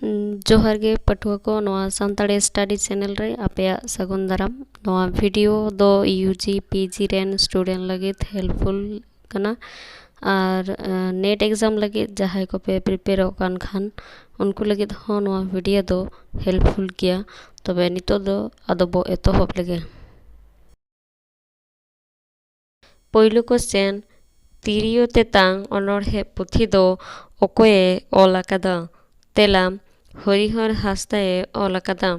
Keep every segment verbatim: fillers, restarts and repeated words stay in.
ᱡᱚᱦᱟᱨ ᱜᱮ ᱯᱟᱹᱴᱷᱩᱣᱟᱹ ᱠᱚ, ᱱᱚᱣᱟ ᱥᱟᱱᱛᱟᱲᱤ study channel ᱨᱮ ᱟᱯᱮᱭᱟᱜ ᱥᱟᱹᱜᱩᱱ ᱫᱟᱨᱟᱢ᱾ ᱱᱚᱣᱟ video ᱫᱚ U G P G ᱨᱮᱱ student ᱞᱟᱹᱜᱤᱫ helpful ᱠᱟᱱᱟ, ᱟᱨ, ᱟᱸ, NET exam ᱞᱟᱹᱜᱤᱫ ᱡᱟᱦᱟᱸᱭ ᱠᱚᱯᱮ prepareᱚᱜ ᱠᱟᱱ ᱠᱷᱟᱱ, ᱩᱱᱠᱩ ᱞᱟᱹᱜᱤᱫ ᱦᱚᱸ ᱱᱚᱣᱟ video ᱫᱚ helpful ᱜᱮᱭᱟ᱾ ᱛᱚᱵᱮ ᱱᱤᱛᱚᱜ ᱫᱚ ᱟᱫᱚ ᱵᱚ ᱮᱛᱚᱦᱚᱵ ᱞᱮᱜᱮ᱾ ᱯᱳᱭᱞᱳ question, ᱛᱤᱨᱭᱳ ᱛᱮᱛᱟᱝ ᱚᱱᱚᱬᱦᱮ ᱯᱩᱛᱷᱤ ᱫᱚ ᱚᱠᱚᱭᱮ ᱚᱞ ᱟᱠᱟᱫᱟ? ᱛᱮᱞᱟ, ᱦᱚᱨᱤᱦᱚᱨ ᱦᱟᱸᱥᱫᱟᱭ ᱚᱞ ᱟᱠᱟᱫᱟ᱾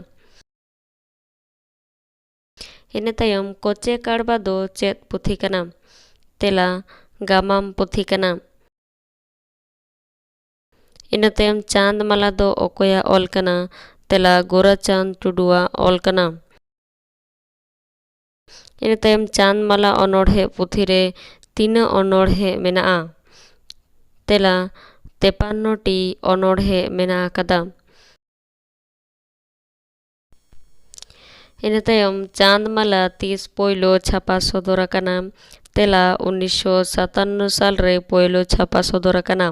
ᱤᱱᱟᱹ ᱛᱟᱭᱚᱢ, ᱠᱚᱪᱮ ᱠᱟᱲᱵᱟ ᱫᱚ ᱪᱮᱫ ᱯᱩᱛᱷᱤ ᱠᱟᱱᱟ? ᱛᱮᱞᱟ, ᱜᱟᱢᱟᱢ ᱯᱩᱛᱷᱤ ᱠᱟᱱᱟ᱾ ᱤᱱᱟᱹ ᱛᱟᱭᱚᱢ, ᱪᱟᱸᱫᱽ ᱢᱟᱞᱟ ᱫᱚ ᱚᱠᱚᱭᱟᱜ ᱚᱞ ᱠᱟᱱᱟ? ᱛᱮᱞᱟ, ᱜᱳᱨᱟᱪᱟᱸᱫᱽ ᱴᱩᱰᱩᱣᱟᱜ ᱚᱞ ᱠᱟᱱᱟ᱾ ᱤᱱᱟᱹ ᱛᱟᱭᱚᱢ, ᱪᱟᱸᱫᱽ ᱢᱟᱞᱟ ᱚᱱᱚᱬᱦᱮ ᱯᱩᱛᱷᱤ ᱨᱮ ᱛᱤᱱᱟᱹᱜ ᱚᱱᱚᱬᱦᱮ ᱢᱮᱱᱟᱜᱼᱟ? ᱛᱮᱞᱟ, ᱛᱮᱯᱟᱱᱱᱚ ᱴᱤ ᱚᱱᱚᱬᱦᱮ ᱢᱮᱱᱟᱜ ᱟᱠᱟᱫᱟ᱾ ᱤᱱᱟᱹ ᱛᱟᱭᱚᱢ, ᱪᱟᱸᱫᱽ ᱢᱟᱞᱟ ᱛᱤᱥ ᱯᱳᱭᱞᱳ ᱪᱷᱟᱯᱟ ᱥᱚᱫᱚᱨ ᱟᱠᱟᱱᱟ? ᱛᱮᱞᱟ, ᱩᱱᱤᱥᱥᱚ ᱥᱟᱛᱟᱱᱱᱚ ᱥᱟᱞ ᱨᱮ ᱯᱳᱭᱞᱳ ᱪᱷᱟᱯᱟ ᱥᱚᱫᱚᱨ ᱟᱠᱟᱱᱟ᱾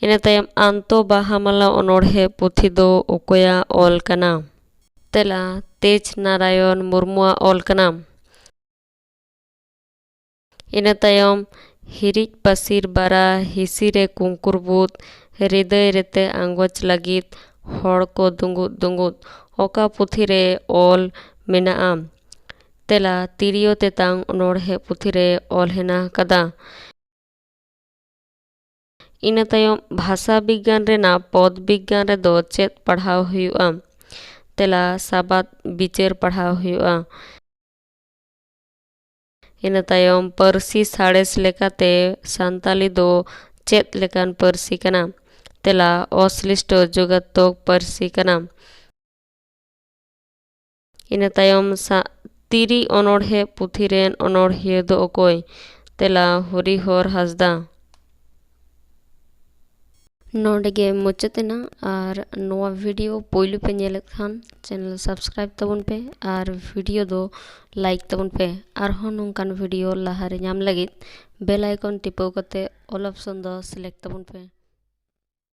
ᱤᱱᱟᱹ ᱛᱟᱭᱚᱢ, ᱟᱱᱛᱚ ᱵᱟᱦᱟ ᱢᱟᱞᱟ ᱚᱱᱚᱬᱦᱮ ᱯᱩᱛᱷᱤ ᱫᱚ ᱚᱠᱚᱭᱟᱜ ᱚᱞ ᱠᱟᱱᱟ? ᱛᱮᱞᱟ, ᱛᱮᱡᱽ ᱱᱟᱨᱟᱭᱚᱱ ᱢᱩᱨᱢᱩᱣᱟᱜ ᱚᱞ ᱠᱟᱱᱟ᱾ ᱤᱱᱟᱹ ᱛᱟᱭᱚᱢ, ᱦᱤᱨᱤᱡ ᱯᱟᱹᱥᱤᱨ ᱵᱟᱨᱟ, ᱦᱤᱥᱤ ᱨᱮ ᱠᱩᱝᱠᱩᱨ ᱵᱩᱫ, ᱦᱨᱤᱫᱟᱹᱭ ᱨᱮᱛᱮ ᱟᱸᱜᱚᱪ ᱞᱟᱹᱜᱤᱫ, ᱦᱚᱲ ᱠᱚ ᱫᱩᱸᱜᱩᱫ ᱫᱩᱸᱜᱩᱫ, ᱚᱠᱟ ᱯᱩᱛᱷᱤ ᱨᱮ ᱚᱞ ᱢᱮᱱᱟᱜᱼᱟ? ᱛᱮᱞᱟ, ᱛᱤᱨᱭᱳ ᱛᱮᱛᱟᱝ ᱚᱱᱚᱬᱦᱮ ᱯᱩᱛᱷᱤ ᱨᱮ ᱚᱞ ᱦᱮᱱᱟᱜ ᱟᱠᱟᱫᱟ᱾ ᱤᱱᱟᱹ ᱛᱟᱭᱚᱢ, ᱵᱷᱟᱥᱟ ᱵᱤᱜᱽᱜᱟᱱ ᱨᱮᱱᱟᱜ ᱯᱚᱫᱽ ᱵᱤᱜᱽᱜᱟᱱ ᱨᱮᱫᱚ ᱪᱮᱫ ᱯᱟᱲᱦᱟᱣ ᱦᱩᱭᱩᱜᱼᱟ? ᱛᱮᱞᱟ, ᱥᱟᱵᱟᱫ ᱵᱤᱪᱟᱹᱨ ᱯᱟᱲᱦᱟᱣ ᱦᱩᱭᱩᱜᱼᱟ᱾ ᱤᱱᱟᱹ ᱛᱟᱭᱚᱢ, ᱯᱟᱹᱨᱥᱤ ᱥᱟᱬᱮᱥ ᱞᱮᱠᱟᱛᱮ ᱥᱟᱱᱛᱟᱞᱤ ᱫᱚ ᱪᱮᱫ ᱞᱮᱠᱟᱱ ᱯᱟᱹᱨᱥᱤ ᱠᱟᱱᱟ? ᱛᱮᱞᱟ, ᱚᱥᱞᱤᱥᱴᱚ ᱡᱳᱜᱟᱛᱢᱚᱠ ᱯᱟᱹᱨᱥᱤ ᱠᱟᱱᱟ᱾ ᱤᱱᱟᱹ ᱛᱟᱭᱚᱢ, ᱥᱟ-, ᱛᱤᱨᱤ ᱚᱱᱚᱬᱦᱮ ᱯᱩᱛᱷᱤ ᱨᱮᱱ ᱚᱱᱚᱬᱦᱤᱭᱟᱹ ᱫᱚ ᱚᱠᱚᱭ? ᱛᱮᱞᱟ, ᱦᱚᱨᱤᱦᱚᱨ ᱦᱟᱸᱥᱫᱟ᱾ ᱱᱚᱰᱮ ᱜᱮ ᱢᱩᱪᱟᱹᱫ ᱮᱱᱟ, ᱟᱨ ᱱᱚᱣᱟ video ᱯᱳᱭᱞᱳ ᱯᱮ ᱧᱮᱞᱮᱫ ᱠᱷᱟᱱ channel subscribe ᱛᱟᱵᱚᱱ ᱯᱮ ᱟᱨ video ᱫᱚ like ᱛᱟᱵᱚᱱ ᱯᱮ᱾ ᱟᱨᱦᱚᱸ ᱱᱚᱝᱠᱟᱱ video ᱞᱟᱦᱟᱨᱮ ᱧᱟᱢ ᱞᱟᱹᱜᱤᱫ bell icon ᱴᱤᱯᱟᱹᱣ ᱠᱟᱛᱮ all option ᱫᱚ select ᱛᱟᱵᱚᱱ ᱯᱮ᱾